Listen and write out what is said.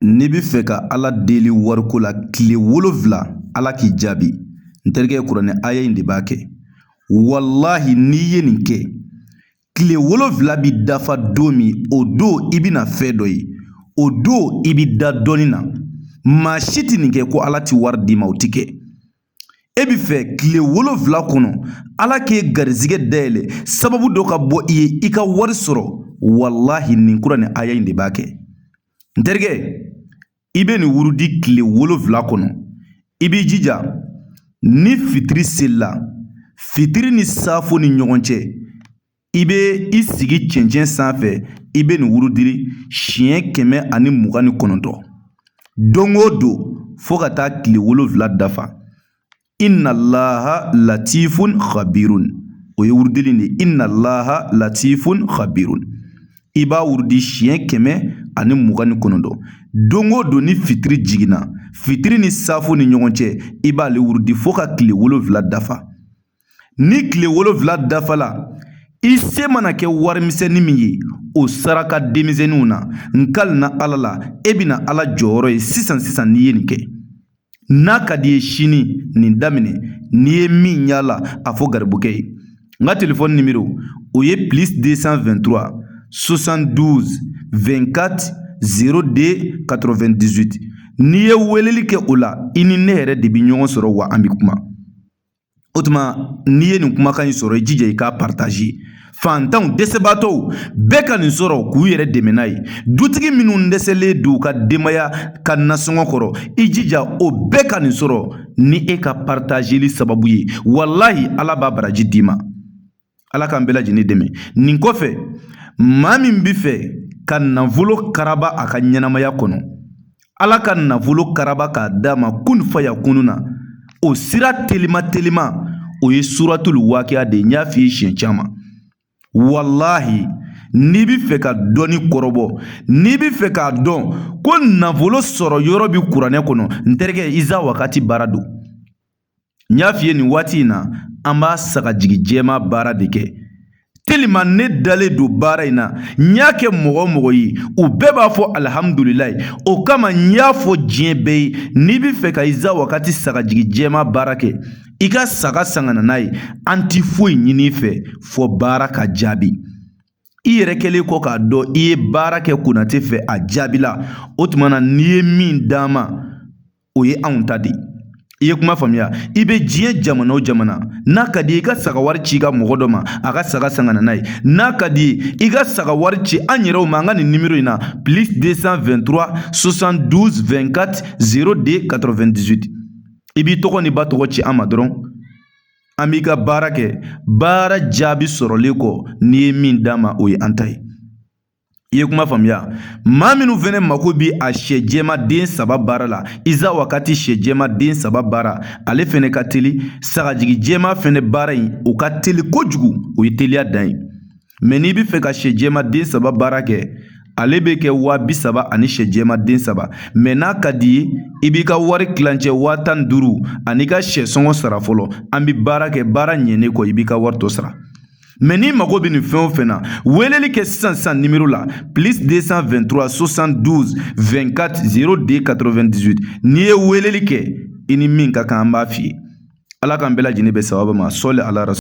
N'i bɛ fɛ ka Ala deli wariko la tile 7 Ala k'i jaabi n terikɛ kuranɛ aya in de b'a kɛ walahi n'i ye nin kɛ tile 7 bi dafa don min o don i bɛna fɛn dɔ ye o don i bɛ da dɔnni na maa si tɛ nin kɛ ko Ala tɛ wari d'i ma o tɛ kɛ. E bɛ fɛ tile 7 kɔnɔ Ala k'e garizigɛ dayɛlɛ sababu dɔ ka bɔ i ye i ka wari sɔrɔ walahi nin kuranɛ aya in de b'a kɛ. N terikɛ i bɛ nin wurudi tile 7 kɔnɔ i b'i jija ni fitiri selila fitiri ni safo ni ɲɔgɔn cɛ i bɛ i sigi cɛncɛn sanfɛ i bɛ nin wurudi siɲɛ 129 don o don fo ka taa tile 7 dafa. Inna allaha latifun khabirun o ye wurudili de ye inna allaha latifun khabirun i b'a wurudi siɲɛ 129 don o don ni fitiri jiginna fitiri ni safo ni ɲɔgɔn cɛ i b'ale wurudi fo ka tile 7 dafa. Ni tile 7 dafala i se mana kɛ warimisɛnnin min ye o saraka denmisɛnninw na n kalina Ala la e bɛna Ala jɔyɔrɔ ye sisan sisan n'i ye nin kɛ. N'a ka di i ye sini nin daminɛ n'i ye min y'a la a fɔ garibukɛ ye. N ka telefɔni nimero o ye plus 223 72 24 02 98 n'i ye weleli kɛ o la i ni ne yɛrɛ de bɛ ɲɔgɔn sɔrɔ wa an bɛ kuma. O tuma n'i ye nin kumakan in sɔrɔ i jija i k'a partager. Fantanw dɛsɛbaatɔw bɛɛ ka nin sɔrɔ k'u yɛrɛ dɛmɛ n'a ye. Dutigi minnu dɛsɛlen don u ka denbaya ka nasɔngɔ kɔrɔ i jija o bɛɛ ka nin sɔrɔ ni e ka partageli sababu ye. Walahi Ala b'a baraji d'i ma. Ala k'an bɛɛ lajɛlen dɛmɛ. Nin kɔfɛ maa min bɛ fɛ ka nafolo karaba a ka ɲɛnamaya kɔnɔ Ala ka nafolo karaba k'a d'a ma kun fayakunu na o sira telima telima o ye suratul wakiya de ye. N y'a f'i ye siɲɛ caman walahi n'i bɛ fɛ ka dɔnni kɔrɔbɔ n'i bɛ fɛ k'a dɔn ko nafolo sɔrɔ yɔrɔ bɛ kuranɛ kɔnɔ n terikɛ iza wakati baara don. N y'a f'i ye nin waati in na an b'a sagajigi jɛma baara de kɛ tellement ne dalen don baara in na n y'a kɛ mɔgɔ o mɔgɔ ye u bɛɛ b'a fɔ alihamudulilayi o kama n y'a fɔ diɲɛ bɛɛ ye n'i bɛ fɛ ka iza wakati sagajigi jɛma baara kɛ i ka saga san ka na n'a ye an ti foyi ɲini i fɛ fɔ baara ka jaabi. I yɛrɛ kɛlen kɔ k'a dɔn i ye baara kɛ Konate fɛ a jaabila o tuma na n'i ye min d'an ma o ye anw ta de ye. I ye kuma faamuya. I bɛ diɲɛ jamana o jamana n'a ka di i ka saga wari ci i ka mɔgɔ dɔ ma a ka saga san ka na n'a ye n'a ka di i ka saga wari ci an yɛrɛw ma an ka nin nimero in na plus 223 72 24 02 98 i b'i tɔgɔ ni ba tɔgɔ ci an ma dɔrɔn an b'i ka baara kɛ baara jaabi sɔrɔlen kɔ n'i ye min d'an ma o ye an ta ye. I ye kuma faamuya. Maa minnu fɛnɛ mako bi a sɛ jɛma den 3 baara la iza wakati sɛ jɛma den 3 baara ale fɛnɛ ka teli sagajigi jɛma fɛnɛ baara in o ka teli kojugu o ye teliya dan ye mais n'i bɛ fɛ ka sɛ jɛma den 3 baara kɛ ale bɛ kɛ 30,000 ani sɛ jɛma den 3 mais n'a ka di ye i b'i ka wari tilancɛ 15,000 ani ka sɛ sɔngɔ sara fɔlɔ an bɛ baara kɛ baara ɲɛnen kɔ i b'i ka wari tɔ sara. Mais n'i mago bɛ nin fɛn o fɛn na weleli kɛ sisan sisan nimero la plus 223 72 24 02 98 n'i ye weleli kɛ i ni min ka kan an b'a f'i ye. Ala k'an bɛɛ lajɛlen bɛn sababa ma sɔli ala rasul.